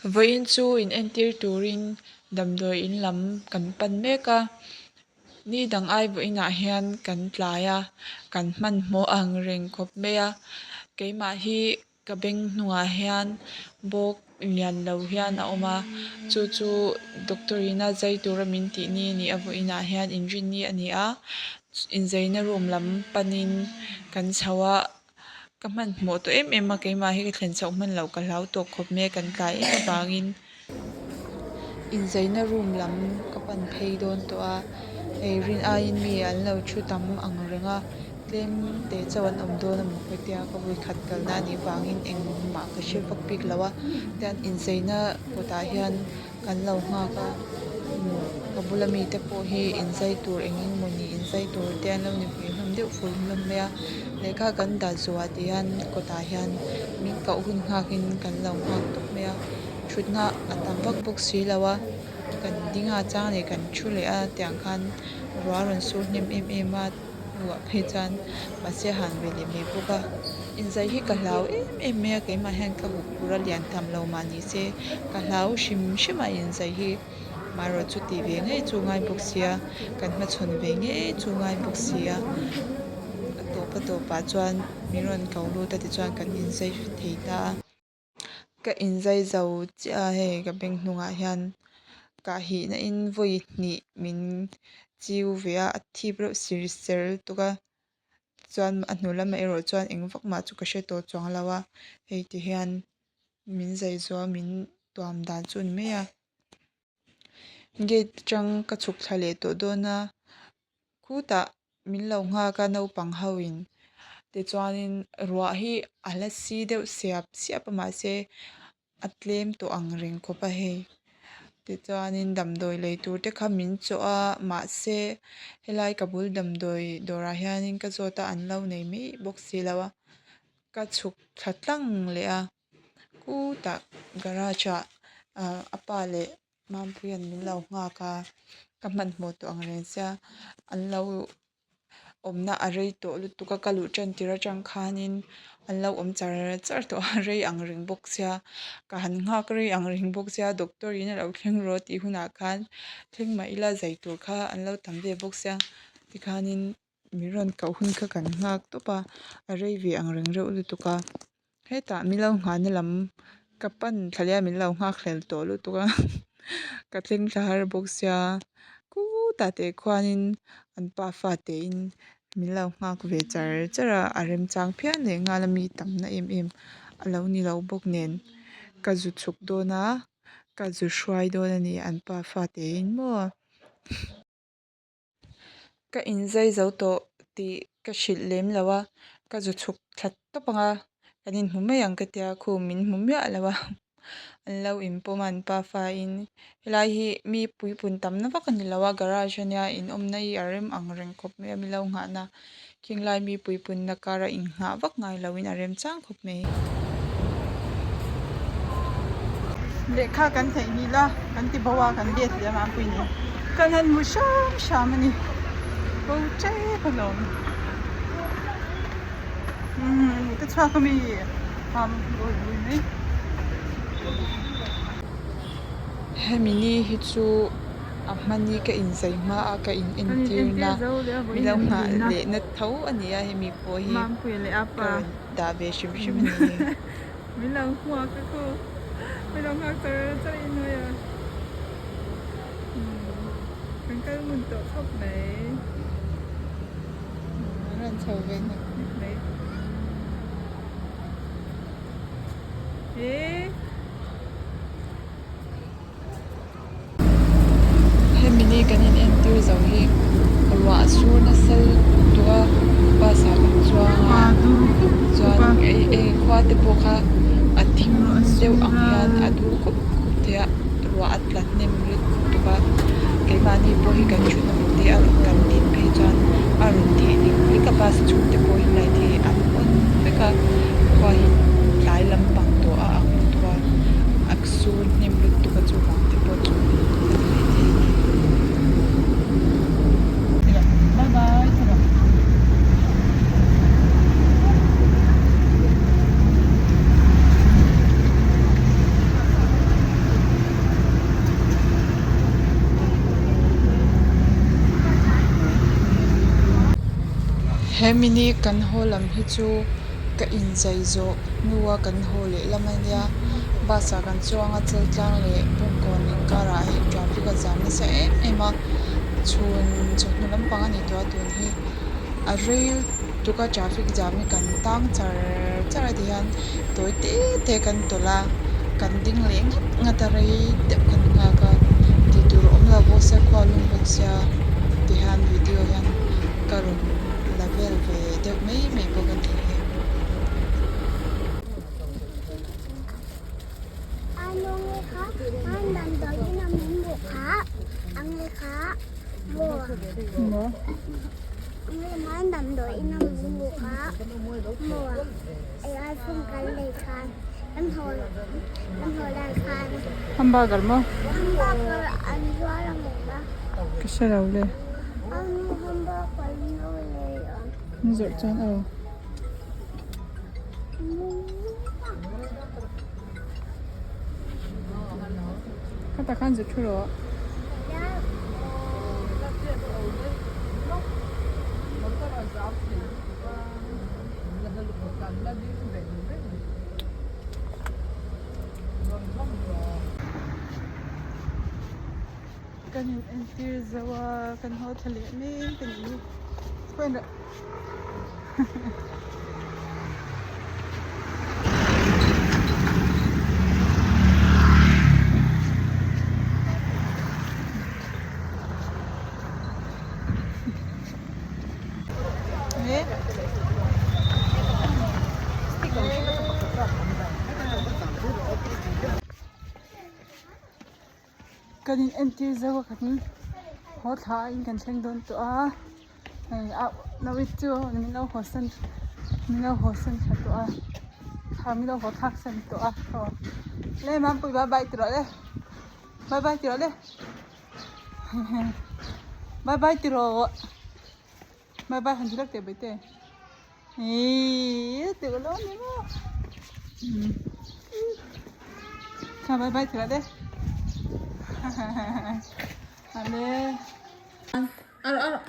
Vawiin chu in entir turin damdawi in lam kan pan mek a ni dang ai vawiinah hian kan tlai a kan hmanhmawh ang reng khawp mai a keimah hi ka beng hnungah hian bawk lian lo hian a awm a chu chu doctor in a zai tura min tih ni a ni a vawiinah hian inrinni a ni a inzaina room lam panin kan chho a. Ka hmanhmawh tawh em em a, keimah hi ka thlen chhoh hman loh ka hlau tawh khawp mai a, kan tlai em avangin inzaina room lam ka pan phei dawn tawh a, hei rin aiin mi an lo thu tam ang reng a, tlem te chauh an awm dawn emaw ka tia ka vawikhat kalna a nih vangin engmah ka hre vak bik lo a, tian inzaina kawtah hian kan lo nghak a ka bula mite pawh hi inzai tur eng eng mawni inzai tur te an lo ni ve hlawm deuh fur hlawm mai a lehkha kan dah zawhah ti hian kawtah hian min koh hun nghakin kan lo nghak tawp mai a thutna a tam vak bawk si lo a kan ding a chang leh kan thu leh a tiang khan ruah a rawn sur hnem em em a. Hnuah phei chuan mahse a han ve leh mai bawk a, inzai hi ka hlau em em mai a keimah hian ka hup phur a lian tham lo mah ni se ka hlau hrim hrim a inzai hi marawh chu tih ve ngei chu ngai bawk sia kan hmachhawn ve ngei chu ngai bawk sia a tawp a tawpah chuan min rawn ko lut a tichuan kan inzai thei ta a. Ka inzai zo chiah a hei ka beng hnungah hian kah hihna in vawi hnih min chiu ve a a thip reuh sir ser lutuk a chuan a hnu lamah erawh chuan eng vak mah chu ka hre tawh chuang lo a hei ti hian min zai zawh a min tuam dan chu a ni mai a gate atang ka chhuk thla leh tawh dawn a khutah min lo nghak a naupang ho in tichuanin ruah hi a la si deuh siap siap a mahse a tlem tawh ang reng khawp a hei tichuanin damdawi lei tur te kha min chawh a mahse helai ka bul damdawi dawrah hianin ka zawt a an lo nei mai bawk silo a ka chhuk thla tlang leh a khutah garage ah ah a pa leh Mampuia'n min lo nghak a, ka hmanhmawh tawh ang reng sia, an lo awmna a rei tawh lutuk a, ka luh tan tir atang khanin an lo awm char char tawh a, rei ang reng bawk sia, ka han nghak rei ang reng bawk sia, doctor in a lo thleng rawh tih hunah khan thleng mah ila zai tur kha an lo tam ve bawk sia, tikhanin min rawn koh hun kha kan nghak tawp a, a rei ve ang reng reuh lutuk a. Hetah min lo nghahna lam ka pan thla leh a min lo nghak hlel tawh lutuk a ka thleng thla har bawk sia khutah teh khuanin an pa fate in min lo nghak ve char char a a remchang phian leh nghal a mi tamna em em a lo ni lo bawk nen ka zu chhuk dawn a ka zu hruai dawn a ni an pa fate in maw. Ka inzai zo tawh tih ka hrilh lem lo a, ka zu chhuk thla tawp ang a, kan inhmu mai ang ka tia khu min hmu miah lo a, an lo inpawm a an pa fain helai hi mi puipun tamna vak a ni lo a garage ania in awmna hi a rem ang reng khawp mai a mi lo nghahna Khing lai mi puipunna kara innghah vak ngai loin a rem chang khawp mai. Lehkha kan theihnghilh a, kan ti bo a, kan let leh a Mampui nen. Kan han hmu hram hram a ni. Bo tep alawm. Umm ka chhuak a mi mam bawi bawi mai. Hemi ni hi chu a hmani ka inzai hma a ka in entir na mi lo nghah leh na tho a ni a hemi pawh hi ka rawn dah ve hrim hrim a ni. Min lo nghak a khu min lo nghak char char in hawi a kan kal ngun tawh khawp mai. An rawn chho ve hnek hnek mai. Hemi ni kan in entir zo hi ruah sur nasa lutuk a bus ah kan chuang a chuan khua te pawh kha a thim deuh ang hian a dur khup khup thei a ruah a tla hnem lutuk a keimahni pawh hi kan thutna bul te a rawn kan din phei chuan a rawn theh dik vek a bus chhung te pawh hi light hi an on vek a khua hi tlai lampang tawh a ang lutuk a a sur hnem lutuk a chuvang te pawh chu a ni maithei a ni. He mini kan haw lam hi chu ka inzai zawh hnua kan haw leh lam a nia bus ah kan chuang a chaltlang leh bawngkawn inkarah hei traffic a zam nasa em em a chhun chawhnu lampang a ni tawh a tun hi a rei lutuk a traffic jam hi kan tang char char a tihian tawi te te kan tawlh a kan ding leh nghat nghat a rei deuh kan nghak a tih tur a awm lo bawk sia khua lum bawk sia tihian video hian ka rawn la vel ve deuh mai mai bawk a ni hi. Hamburger maw? Ka hre lo le. An zawrh chuan aw. Khatah khan zu thu rawh. Kan in entir zo a kan haw thla leh mek a nih hi Kan in entir zo a khat in haw thla a in kan thleng dawn tawh a hei a naui chu min lo haw san min lo haw san tha tawh a thla min lo haw thlak san tawh a aw le mampui bye bye ti rawh le bye bye ti rawh le. Bye bye ti rawh bye bye han ti lak teh bai te ihh teuh lo ni maw kha bye bye ti rawh le ale a rawh a rawh.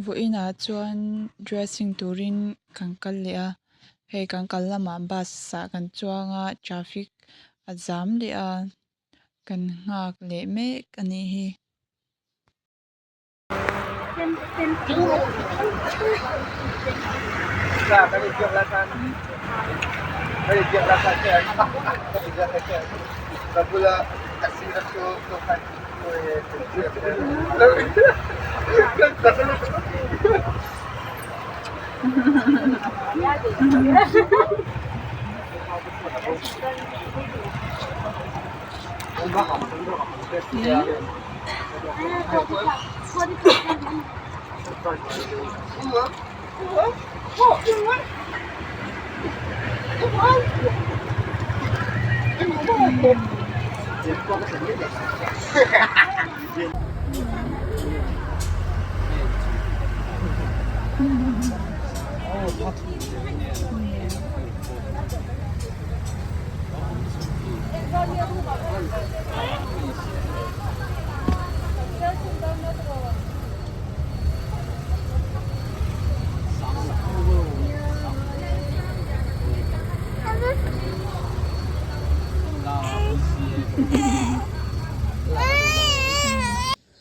Vawiinah chuan dressing turin kan kal leh a hei kan kal lamah bus ah kan chuang a traffic a zam leh a kan nghak leh mek a nih hi.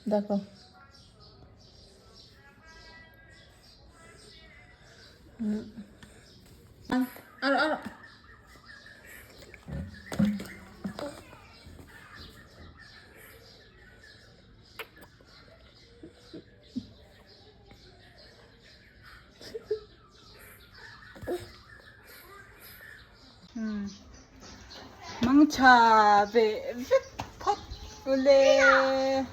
Daklo. Aro aro. Mangtha ve vek phawt ule.